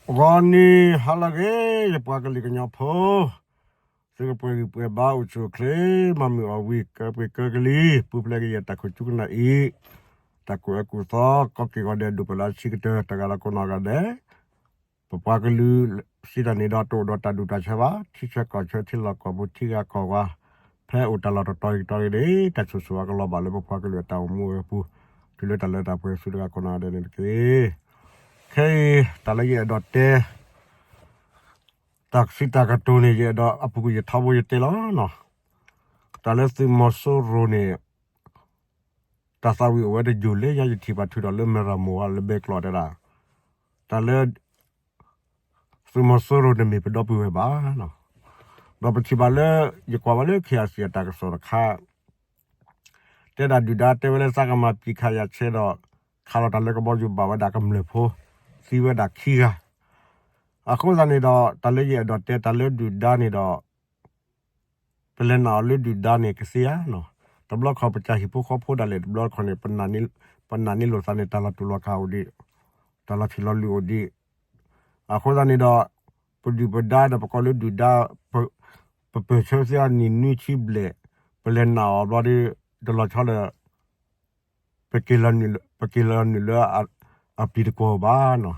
ဂီၤနံၤဟါလၢအဂ့ၤ ယပှၤကလုာ်ကညီဖိ, သုကပှဲၤဂံၢ်ပှဲၤဘါ အိၣ်ဆူၣ်အိၣ်ချ့, မၤမုာ်အီၣ်ဝံၤ ကၢပှ့ၤကၢကလံၤ ပူၤဖျဲးကယဲၢ်တၢ်ခိၣ်ဆူကနၣ်အံၤ, တၢ်ကူၣ်အၢကူၣ်သီ ကိးက့ၤဂီၤဒဲး ဒိၣ်ပလၢဆံကတၢၢ် တဂၤလၢ်ကိးနီၢ်ဂၤဒဲး, ပပှၤကလုာ်စံးတၢ်န့ၣ်ဒီး တအိၣ်ဒီးတၢ်ဒူၣ်တၢ်ဆၢဘၣ်, ထံဆၢကီၢ်ဆၢ ထံလီၢ်ကီၢ်ပူၤ ထံဂၤကီၢ်ဂၤ, ဖဲအိၣ်တၢ်လီၢ်တတီၤအံၤတတီၤအံၤန့ၣ် တၢ်ဆိၣ်ဂ့ၤဆိၣ်ဝါကလီၤဘၣ်လၢပပှၤကလုာ်အတၢ်အိၣ်မူအပူၤ, တုၤလၢတၢ်လၢတၢ်ပှဲၤဆူတဂၤကိးနီၢ်ဂၤဒဲးန့ၣ်တက့ၢ်. ခဲအံၤ တၢ်လၢယအဲၣ်ဒိးတဲ တၢ်ကစံးတၢ်ကတိၤန့ၣ် ယအဲၣ်ဒိးအပူၤကွံာ်ယထီဘိယတဲလီၤနီၤ. တၢ်လၢသုးမီၤစိရိၤန့ၣ် တၢ်သးဝံၣ်အိၣ်ဝဲတယိာ်လၢညါ ယထံၣ်ဘၣ်ထုးထီၣ်လၢမဲၢ်ရမိၢ်ဝဲလၢဘဲကျိးတဲဒၣ်, တၢ်လၢ သုးမီၤစိရိၤတမ့ၢ်ပဒီပုၢ်ဝဲၢ်ဘၣ်နီၤ. ဒီးပထံၣ်ဘၣ်လၢ ယကွၢ်ဝဲလၢ ခ့ၣ်အစံၣ် အတၢ်ကစီၣ်တခါ တဲဒၣ်ဒုၣ်ဒါတဲဝဲလၢ သးကမၤပံာ်ခးယၤဆဲဒီး ခးလီၤတၢ်လၢကဘီယူၤဘၣ်ဝဲဒၣ်ကမျၢၢ်ဖိ သံဝဲဒၣ်ခံဂၤ, အဃိသတးန့ၣ်ဒီး တၢ်လၢယအဲၣ်ဒိးတဲတၢ်လၢဒုၣ်ဒါန့ၣ်ဒီး ပလဲၤနာ်အီၤလၢဒုၣ်ဒါန့ၣ်ကသ့ဧါနီၤ. တဘျီခီၣ်ပကစၢ်ဟံၣ်ဖိဃီဖိဒၣ်လဲာ် တဘျီခီၣ်န့ၣ် ပနာ်န့ၢ်လိာ်သးန့ၣ် တၢ်လီၤတူာ်လီၤကာ်အိၣ်ဒံး, တၢ်လီၤထံၣ်လီၤလုၢ်အိၣ်ဒံး, အဃိသတးန့ၣ်ဒီး ပဒုၣ်ပဒါဒီးပကိးလၢဒုၣ်ဒါ ပပၢၢ်ဆၢသ့အနံၣ်နွံဆံဘျဲၣ်, ပလဲၤနာ်အီၤဘျီဒီး တလီၤဆီဒီး ပက့ၤလီၤနုာ်လၢ အပျံၤတကွီၢ်ဘၣ်နီၤ.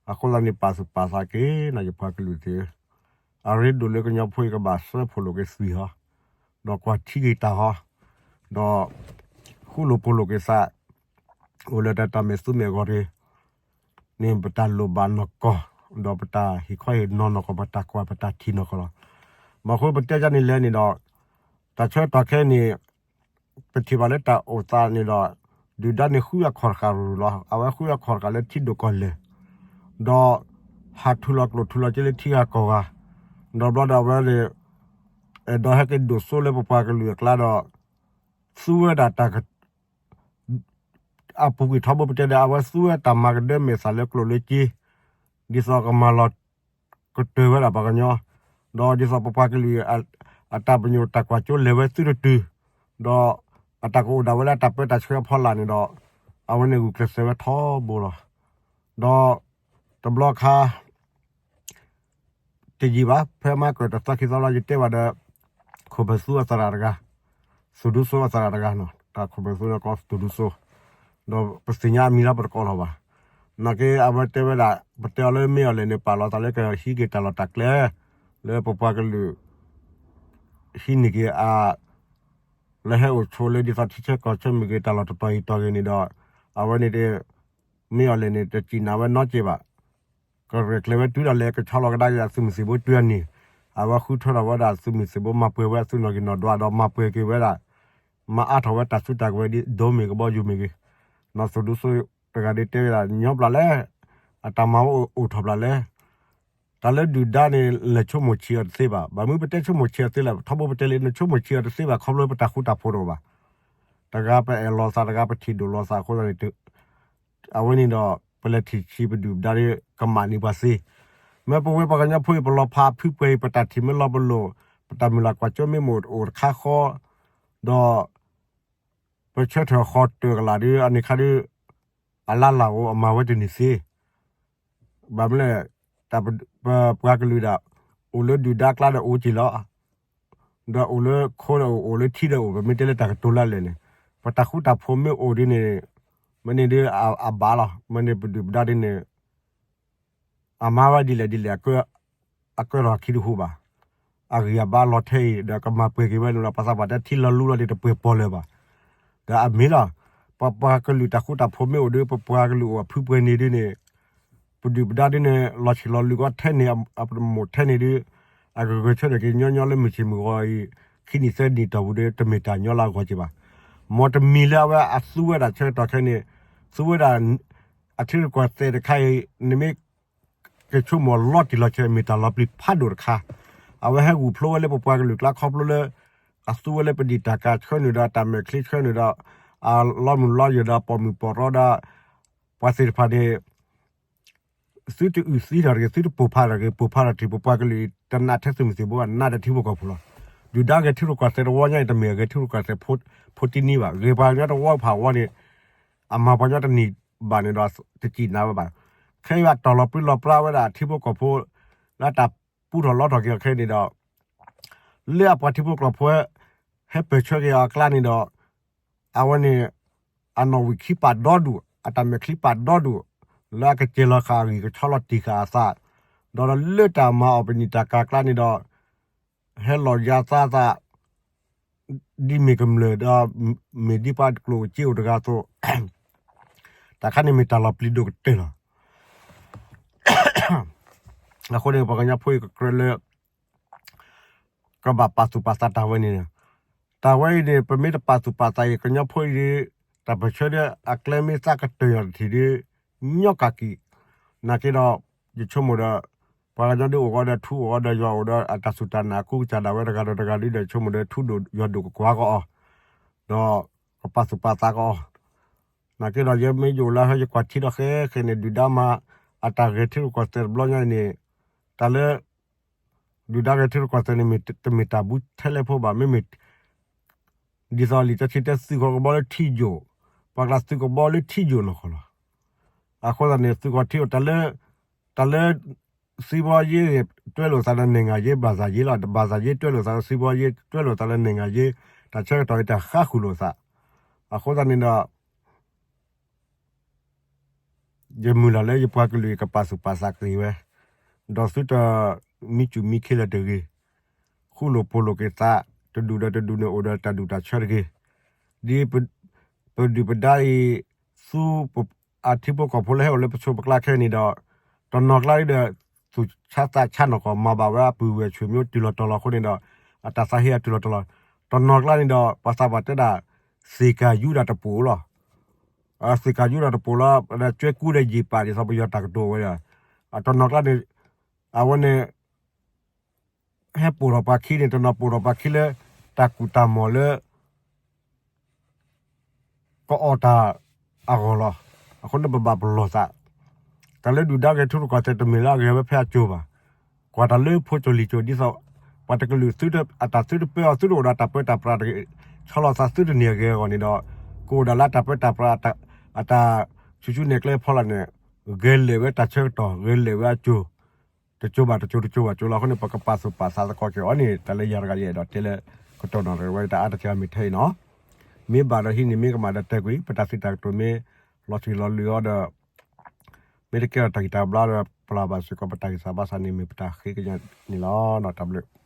အဃိသတးန့ၣ် ပာ်သူၣ်ပာ်သးက့ၤနီၤ ယပှၤကလုာ်သ့ၣ်ဧၢ, အရ့ဒိၣ်လၢကညီဖိအံၤကဘၣ်စၢဖှိၣ်လိာ်က့ၤသွံၣ်ဟီ, ဒီးကွၢ်ထံက့ၤတၢ်ဟီ, ဒီး ဃူလိာ်ဖိးလိာ်က့ၤသး အိၣ်လၢတၢ်တၢ်မဲာ်သူမဲာ်ဂီၤတဂ့ၤန့ၣ် ပတၢ်လိၣ်ဘၣ်နီၢ်ကီၢ်, ဒီးပတၢ်ဟ့ၣ်ခီဟ့ၣ်နီၤနီၢ်ကီၢ်, ပတၢ်ကွၢ်ပတၢ်ထံၣ်နီၢ်ကီၢ်လီၤ. မ့ၢ်အဃိပတဲဒ်န့ၣ်လဲၣ်န့ၣ်ဒီး တၢ်ဆၢကတီၢ်ခဲအံၤန့ၣ် ပထံၣ်ဘၣ်လၢတၢ်အိၣ်သးန့ၣ်ဒီး ဒုၣ်ဒါန့ၣ်ဃုအခီၣ်တဃာ်ရူၤရူၤလီၤ. အဝဲဃုအခီၣ်တဃာ်လၢထံဒိၣ်ကီၢ်လဲၢ်, ဒီး ဟးထူလီၤကျိၣ်ထူလီၤစ့လၢထံဂၤကီၢ်ဂၤ, ဒီးဘျီဒီးအဝဲန့ၣ် အဲၣ်ဒိးဟဲက့ၤဒိၣ်စိလၢပပှၤကလုာ်အကျါဒီး သူဝဲဒၣ်တၢ်က အပူၤကွံာ်ထီဘိပတဲဒီး အဝဲသူဝဲတၢ်မၤကဒၢမဲာ်သၣ်လၢကျိၣ်လၢစ့, ဒ်သိးကမၤလီၤကတၢၢ်ဝဲဒၣ်ပှၤကညီ, ဒီးဒ်သိးပပှၤကလုာ် အတၢ်ပညိၣ်တၢ်ကွၢ်စိလဲၤဝဲသုတတုၤ, ဒီးအတၢ်ကအိၣ်ဒၣ်ဝဲလၢအတၢ်ပၢတၢ်ဆှၢအဖီလာ်န့ၣ်ဒီး အဝဲန့ၣ်ဂုာ်ကျဲးစၢးဝဲထီဘိလီၤ. ဒီးတဘျီခါ တယံာ်ဘၣ် ဖဲမၤကၢၢ်တသီခံသီလီၤ ယတဲဘၣ်ဒီး ခိၣ်ပၢၢ်သူအသရၣ်တဂၤ, သူၣ်ဒူစိအသရၣ်တဂၤနီၤ, တၢ်ခိၣ်ပၢၢ်သူန့ၣ်ကိးသူၣ်ဒူစိ, ဒီးပသ့ၣ်ညါအမံၤလီၤ ပတကိးလီၤဘၣ်. နာ်က့အဝဲတဲဝဲဒၣ် ပတဲအီၤလၢမ့ၢ်အီၤလဲၣ်န့ၣ် ပာ်လီၤသးလၢကဟံးက့ၤတၢ်လီၢ်တၢ်ကျဲ လၢပပှၤကလုာ် ဟံးန့ၢ်က့ၤအ လၢဟဲအိၣ်ဆိးလၢဒ်သိးထံဆၢကီၢ်ဆၢမ့ၢ်ဂ့ၤ တၢ်လီၢ်တတီၤအံၤတီၤဂ့ၤန့ၣ်ဒီး အဝဲန့ၣ် မ့ၢ်အီၤလဲၣ်န့ၣ် တစံၣ်နာ်ဝဲနီတစဲးဘၣ်. ကရဲၣ်ကျဲၤဝဲတုၤဒၣ်လဲာ် ကဆီလီၤကဒါက့ၤအသုးမုၢ်သံၣ်ဘိတုၤအနံၤ, အဝဲဃုထၢထီၣ်ဝဲဒၣ်သုးမုၢ်သံၣ်ဘိ မၤပှဲၤဝဲအသုးနီၣ်ဂံၢ်နီၣ်ဒွးဒီး မၤပှဲၤက့ၤဝဲဒၣ် မၤအါထီၣ်ဝဲတၢ်စုတၢ်ကဝဲၤဒ် ဒိမ့ၢ်ကဘီယူၤမ့ၢ်ဂ့ၤ, နီၢ်သူၣ်ဒူစိတဂၤဒ်တဲဝဲဒၣ် ညီဘျီလဲၣ်, အတၢ်မၤအိၣ်အိၣ်ထီၣ်ဘျီလဲၣ်. တၢ်လၢဒုၣ်ဒါန့ၣ် လဲၤဆိကမိၣ်ဆံးအီၤတသ့ဘၣ်. ဘၣ်မနုၤပတဲဆိကမိၣ်ဆံးအီၤသ့လဲၣ်, ထီဘိပတဲလၢနဆိကမိၣ်ဆံးအီၤတသ့ဘၣ် ခီဖျိပတၢ်ဃူတၢ်ဖိးတအိၣ်ဘၣ်. တဂၤပအဲၣ်လိာ်သး တဂၤပထံၣ်ဒိၣ်လိာ်သးအဃိသတးန့ၣ် အဝဲန့ၣ်ဒီး ပလဲၤထံၣ်ဆံးပဒုၣ်ပဒါဒီး ကမၣ်န့ၢ်ပှၤသ့. မ့ၢ်ပဝဲပှၤကညီဖိအံၤ ပလီၤဖးအဖုပှဲၤအံၤ ပတၢ်ထံၣ်မ့ၢ်လီၤပလိာ်, ပတၢ်မုၢ်လၢ်ကွၢ်စိမ့ၢ်မ့ၢ်အိၣ်တခါဃီ, ဒီး ပဆၢထၢၣ်ဃီၤတၢၢ်ကလာ်ဒီး အန့ၣ်ခါဒီး အလါလၢ်အိၣ် အမၤဝဲတန့ၢ်သ့. ဘၣ်မနုၤလဲၣ်, တၢ်ပပှၤကလုာ်ဒၣ် အိၣ်လၢဒုၣ်ဒါကျါဒီးအိၣ်က့ၤလီၤ. ဒီးအိၣ်လၢခိဒီးအိၣ် အိၣ်လၢထံဒီးအိၣ် ပမ့ၢ်တဲလၢတၢ်ကတိၤလၢလဲၣ်န့ၣ် ပတၢ်ဃူတၢ်ဖိးမ့ၢ်အိၣ်ဒ်န့ၣ် မ့ၢ်န့ၣ်ဒီးအဘၣ်လီၤ. မ့ၢ်န့ၣ်ပဒုၣ်ပဒါဒ်န့ၣ် အမၤဝဲဒ်လဲၣ်ဒ်လဲၣ် အကၢထီၣ်အခံတဟူးဘၣ်. အဂံၢ်အဘါလီၤထဲအံၤ ဒီးကမၤပှဲၤက့ၤဝဲန့ၣ်လီၤ. ပှၤသးပှၢ်တဲထံလီၤလူလီၤဒီးတပှဲၤပီၢ်လၢၤဘၣ်. ဒီးအမ့ၢ်လီၤ. ပပှၤကလုာ်တၢ်ဃူတၢ်ဖိးမ့ၢ်အိၣ်ဒီး ပပှၤကလုာ်အိၣ်အဖုပှဲၤန့ၣ်ဒ်န့ၣ် ပဒုၣ်ပဒါဒ်န့ၣ် လီၤဆံးလီၤလူၤကီးထဲန့ၣ် အပမိၢ်ထဲန့ၣ်ဒီး အကဂဲၤဆၢထၢၣ်က့ၤညီညီလၢမုၢ်ဆ့ၣ်မုၢ်ဂီၤအံၤ ခံနံၣ်သၢနံၣ်တီၢ်ပူၤဒီး တမ့ၢ်တၢ်ညီလၢအဂီၢ်က့ၤဘၣ်. မ်တမံၤလၢအဝဲအသူဝဲဒၣ်ဆၢကတီၢ်ခဲအံၤန့ၣ် သူဝဲဒၣ် အထံရူၢ်ကီၢ်သဲးတခါအံၤ နမ့ၢ် ကဆိကမိၣ်လီၤတံၢ်လီၤဆဲး မ့ၢ်တၢ်လီၤပျံၤဖးဒိၣ်တခါ. အဝဲဟဲဂုာ်ဖျိဝဲလၢပပှၤကလုာ်ကျါခီဖျိလၢ အသူဝဲလၢပဒံၣ်တၢ်ကၤဆှၢနုာ်ဒီး တၢ်မဲာ်ချံဆှၢနုာ်ဒီး အလီၤမုၢ်လီၤယၢၤဒီး ပိာ်မုၣ်ပိာ်ရီဒီး ပှၤသ့ၣ်တဖၣ်န့ၣ် သုတအုၣ်သံထီၣ်တဂ့ၤ သုတပိာ်ဖးထီၣ်တဂ့ၤ ပိာ်ဖးထီၣ်ထံး ပပှၤကလုာ်တနာ်ထဲသုးမုၢ်သံၣ်ဘိဘၣ် နာ်ဒီးထံဖိကီၢ်ဖိလီၤ. ဒုၣ်ဒါဂဲၤထံရူၢ်ကီၢ်သဲးတဝီညါအံၤ တမ့ၢ်ဂဲၤထံရူၢ်ကီၢ်သဲးဖိတနံၤဘၣ်. ဂဲၤပှၤကညီတဝီဖးဝီန့ၣ် အမၤပှၤကညီတနံၤဘၣ်န့ၣ်ဒီး တစံၣ်နာ်ဝဲဘၣ်. ခဲအံၤဘၣ်တီၢ်လီၤပြံလီၤပြါဝဲဒၣ်ထံဖိကီၢ်ဖိ လၢတၢ်ပူထီၣ်လီထီၣ်က့ၤအီၤခဲအံၤန့ၣ်ဒီး လၢအပှၤထံဖိကီၢ်ဖိ ဟဲပၢၢ်ဆၢက့ၤအီၤအကျါန့ၣ်ဒီး အဝဲန့ၣ် အနီၣ်ဝံာ်ခံပာ်ဒီဒူၣ် အတၢ်မဲာ်ချံပာ်ဒီဒူၣ် လၢအကစဲၤလီၤဃာ်အဂံၢ်ကဆီလီၤတံၢ်ဃာ်အသး ဒီးလၢတၢ်မၤအီၣ်ပနံာ်တၢ်ကၤအကျါန့ၣ်ဒီး ဟဲလီၤယၤသးသး ဒ်မ့ၢ်ကမျၢၢ်ဒီး မ့ၢ်ဒ်ပှၤကျိၣ်စ့အိၣ်တဂၤအသိး တၢ်ခါန့ၣ်မ့ၢ်တၢ်လီၤပျံၤဒိၣ်ကတၢၢ်လီၤ. အဃိန့ၣ် ပှၤကညီဖိအံၤကကြၢးလၢ ကဘၣ်ပာ်သူၣ်ပာ်သးတၢ်ဝဲန့ၣ်, တၢ်ဝဲအံၤန့ၣ် ပမ့ၢ်တပာ်သူၣ်ပာ်သးအံၤ ကညီဖိအံၤဒီး တၢ်ပၢၢ်ဆၢဒီး အကျဲမ့ၢ်သးကတၢၢ်ယီၤတထံၣ်ဒီး ညီကၣ်ကံၣ်, နာ်က့ဒီး ယဆိကမိၣ်ဒီး ပှၤကညီဒုးအိၣ်ဂီၤဒီးထူ အိၣ်ဂီၤဒီးယွၤ အိၣ်ဒီးအတၢ်စူၢ်တၢ်နာ်အကူအကစၢ်ဒၣ်ဝဲတဂၤဒီးတဂၤဒီး ယဆိကမိၣ်ဒီးထူဒိၣ်ယွၤဒိၣ်ကကွၢ်ကအီၤ, ဒီးကပာ်သူၣ်ပာ်သးကအီၤ, နာ်က့ဒီးယမ့ၢ်ယအိၣ်လၢဟဲယကွၢ်ထံဒီးဃဲဃဲန့ၣ် ဒုၣ်ဒါမၤ အတၢ်ဂဲၤထံရူၢ်ကီၢ်သဲးတဘျီညါအံၤန့ၣ်, တၢ်လၢ ဒုၣ်ဒါဂဲၤထံရူၢ်ကီၢ်သဲးန့ၣ် တမ့ၢ်တၢ်ဘူးထဲလဲၣ်ဖိဘၣ် မ့မ့ၢ် ဒ်သိးလံာ်စီဆှံတဲ သုးဃီၤကဘီလၢထံယိာ်, ပှၤကျါသုးကဘီလၢထံယိာ်နီၢ်ကီၢ်လီၤ. အဃိသတးန့ၣ် သုးဃီၤထံယိာ် တၢ်လၢ တၢ်လၢ သံဘီယ့ တွဲလိာ်သးဒီး နိုင်ငံရေး ဘာသာရေး လီၤ. ဘာသာရေး တွဲလိာ်သးဒီး သံဘီယ့ တွဲလိာ်သးလၢ နိုင်ငံရေး တၢ်ဆၢကတီၢ်အံၤ တၢ်ဃါဃုာ်လိာ်သး, အဃိသတးန့ၣ်ဒီး ယမုၢ်လၢ်လၢယပှၤကလုာ်အံၤ ကပာ်သူၣ်ပာ်သးက့ၤဝဲ, ဒီးသုတမံစူၢ်မံခ့လၢၤတဂ့ၤ, ဃူလိာ်ဖိးလိာ်က့ၤသး, တဒူၣ်ဒီးတဒူၣ်န့ၣ် အိၣ်ဒီးတၢ်ဒူၣ်တၢ်ဆၢတဂ့ၤ, ဒ်ပဒုၣ်ပဒါအံၤ သူ အထံဖိကီၢ်ဖိလၢဟဲအိၣ်လၢပဆိးပကျါခဲအံၤန့ၣ်ဒီး တနီၤကျါဒီး သူၣ်ဆါသးဆါနီၢ်ကီၢ် မၤဘၣ်ဝဲအပုၢ်ဝဲၢ်ဆွေမျိုး တုၤလီၤတီၤလီၤအဃိန့ၣ်ဒီး အတၢ်သးဟ့အတုၤလီၤတီၤလီၤ, တနီၤကျါန့ၣ်ဒီး ပှၤသးပှၢ်တဲဒၣ် သ့ၣ်ကၢ်ယူဒၣ်တပိာ်လီၤ. သ့ၣ်ကၢ်ယူဒၣ်တပိာ်လီၤ ဒီးကွဲကူဒီးယံာ်ပာ်ဒ်သိးပယီၤတၢ်ကတိၤဝဲဒီး တနီၤကျါန့ၣ် အဝဲန့ၣ် ဟဲပိာ်ထီၣ်ပှၤခံန့ၣ် တနီၤပိာ်ထီၣ်ပှၤခံလၢ တၢ်ကူၣ်တၢ်မီၢ်လၢ ကအီၣ်တၢ်အဂီၢ်လီၤ. အဃိန့ၣ်ပဘၣ်ပလီၢ်သး, တၢ်လၢဒုၣ်ဒါဂဲၤထံရူၢ်ကီၢ်သဲး တမ့ၢ်လၢအဂဲၤဝဲဖဲအကၠိၤဘၣ်. ကွၢ်တၢ်လၢဖိစိၤလံၤစိၤဒ်သိး ပှၤတကလုာ်သု အတၢ်သုတပၢအီၤ သုတအိၣ်ဒီးတၢ်ပၢတၢ်ပြး ဆီလီၤသးသုတန့ၢ်အဂ့ၤအဂီၢ်န့ၣ်ဒီး ကအိၣ်ဒၣ်လၢအတၢ်ပၢတၢ်ပြး အတၢ်ဆူၣ်ဆူၣ်နဲၣ်ကျဲဖီလာ်န့ၣ် ဂဲၤလဲၤဝဲတၢ်ဆၢကတီၢ် ဂဲၤလဲၤဝဲအကၠိၤ တကၠိၤဘၣ်တကၠိၤ တကၠိၤဘၣ်ကၠိၤလီၤ. အဃိန့ၣ် ပကပာ်သူၣ်ပာ်သးသကိးက့ၤအီၤန့ၣ် တၢ်လၢယၤတဂၤယအဲၣ်ဒိးတဲလၢ ကတိၤနီၣ်ရံၣ်ဝဲတၢ်အါတက့ၢ်မ့ၢ်ထဲအံၤနီၤ. မ့ၢ်ဘၣ်ဒီးဟံးန့ၢ်မ့ၢ်ကမၣ်ဒီးတဲကွံာ် ပတၢ်စံးတၢ်ကတိၤမ့ၢ်လီၤဆံးလီၤလၢာ်အီၤဒီး မ့ၢ်တကဲထီၣ်တၢ်ဂံၢ်တၢ်ဘါဒီး ပျၢ်ဘၣ်စ့ၢ်ကီးပတၢ်ဂံၢ်စၢ်ဘါစၢ်န့ၣ် မ့ၢ်ပတၢ်ဃ့ကညးန့ၣ်လီၤ. တၢ်ဘျုး